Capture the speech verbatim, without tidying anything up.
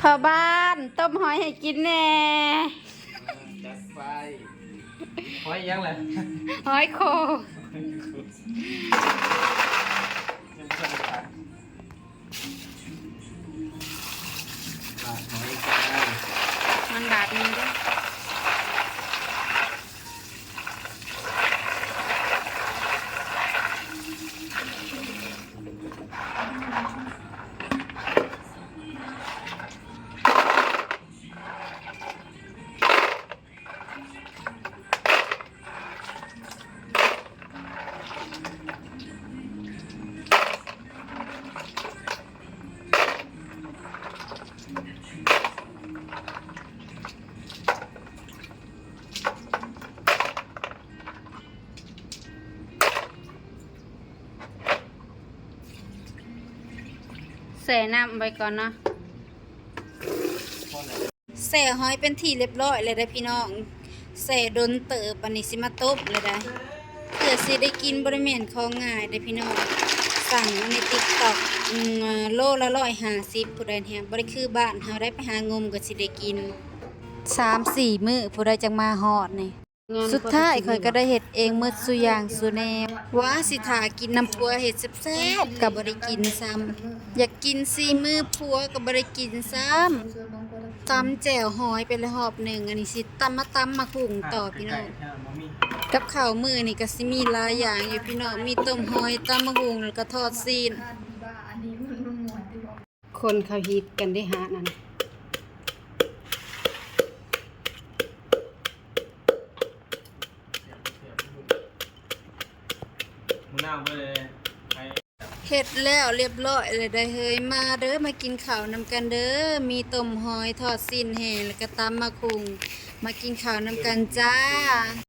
พ่อบ้านต้มหอยให้กินแหน่ จัดไป หอยยังแหละ หอยโขง ยังไม่ทันได้ทาน ลาดหอยจ้า มันบาดมือเด้อ แช่น้ำไว้ก่อนเนาะ แช่หอยเป็นที่เรียบร้อยเลยเด้อพี่น้อง แช่โดนเติบ อันนี้สิมาต้มเลยได้ เพื่อสิได้กินบ่ได้แม่นของง่ายเด้อพี่น้อง สั่งมาใน ติ๊กต็อก อืม โลละร้อยห้าสิบ ผู้ใดเนี่ย บ่ได้คือบ้านเฮาได้ไปหางมก็สิได้กิน สามสี่มื้อ ผู้ใดจังมาฮอดนี่ สุดท้ายข้อยก็ได้เฮ็ดเองหมดซุอย่างซุแนว ว่าสิถ่ากินน้ำผัวเฮ็ดแซ่บๆ ก็บ่ได้กินซ้ำ อยากกินสี่มื้อผัวก็บ่ได้กินซ้ำ ตำแจ่วหอยไปแล้วรอบหนึ่ง อันนี้สิตำมาตำบักหุ่งต่อพี่น้อง กับข้าวมื้อนี้ก็สิมีหลายอย่างอยู่พี่น้อง มีต้มหอย ตำบักหุ่ง แล้วก็ทอดซีน คนเขาฮิตกันได้หานั่น มื้อหน้าบ่ได้ไป เฮ็ดแล้วเรียบร้อยเลยได้เฮ้ย มาเด้อ มากินข้าวนำกันเด้อ มีต้มหอย ทอดซีนแห้ง แล้วก็ตำบักหุ่ง มากินข้าวนำกันจ้า